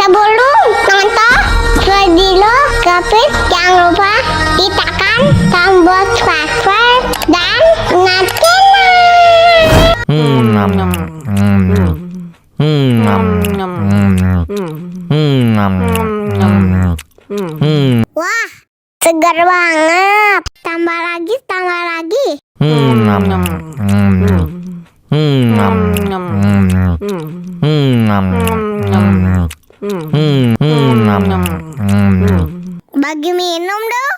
Sebelum nonton video Kepit, jangan lupa tekan tombol subscribe dan wah, segar banget. Tambah lagi. Bagi minum dong.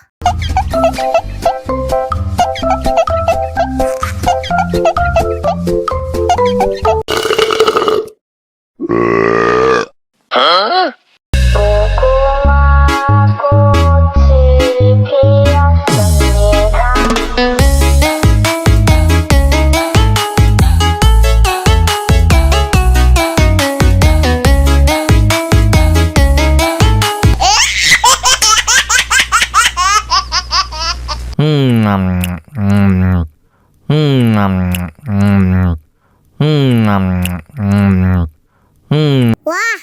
Wah,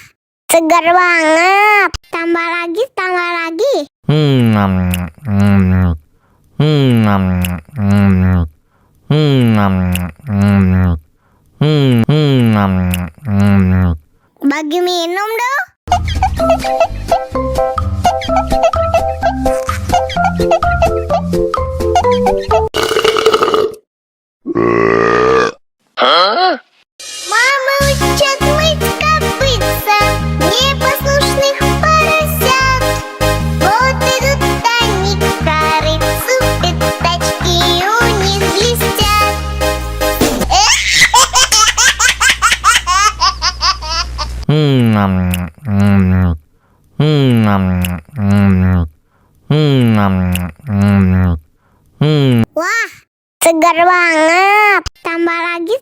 segar banget. Tambah lagi. Bagi minum dong. Мама учат мыть копытца непослушных поросят. Вот идут они к корыцу, пятачки у них блестят. Wah, segar banget. Tambah lagi.